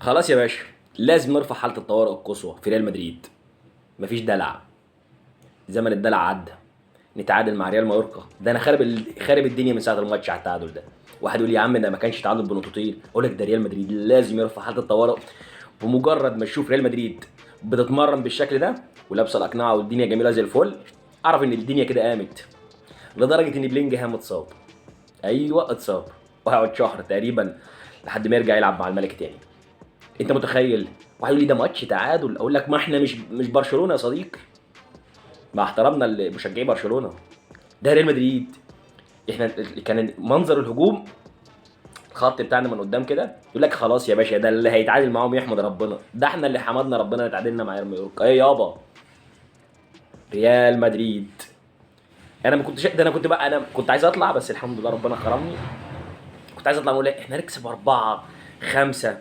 خلاص يا باشا، لازم نرفع حاله الطوارئ القصوى في ريال مدريد. مفيش دلع، زمن الدلع عدى. نتعادل مع ريال مايوركا، ده انا خارب خارب الدنيا من ساعة الماتش على التعادل ده. واحد يقول لي يا عم ده ما كانش تعادل بنقطتين، اقول لك ده ريال مدريد لازم يرفع حاله الطوارئ. بمجرد ما تشوف ريال مدريد بتتمرن بالشكل ده ولابسه الاقنعة والدنيا جميلة زي الفل، اعرف ان الدنيا كده قامت. لدرجة ان بلينجهام اتصاب. ايوه اتصاب، وهيقعد شهر تقريبا لحد ما يرجع يلعب مع الملك تاني. انت متخيل؟ واحد يقول لي ده ماتش تعادل، اقول لك ما احنا مش برشلونة يا صديقي، مع احترامنا لمشجعي برشلونة، ده ريال مدريد. احنا كان منظر الهجوم الخط بتاعنا من قدام كده يقول لك خلاص يا باشا، ده اللي هيتعادل معاهم يحمد ربنا، ده احنا اللي حمدنا ربنا اللي اتعادلنا مع ريال مايوركا. ايه يابا ريال مدريد، انا ما كنتش ده، انا كنت بقى، انا كنت عايز اطلع بس الحمد لله ربنا كرمني. كنت عايز اطلع اقول احنا نكسب 4 5،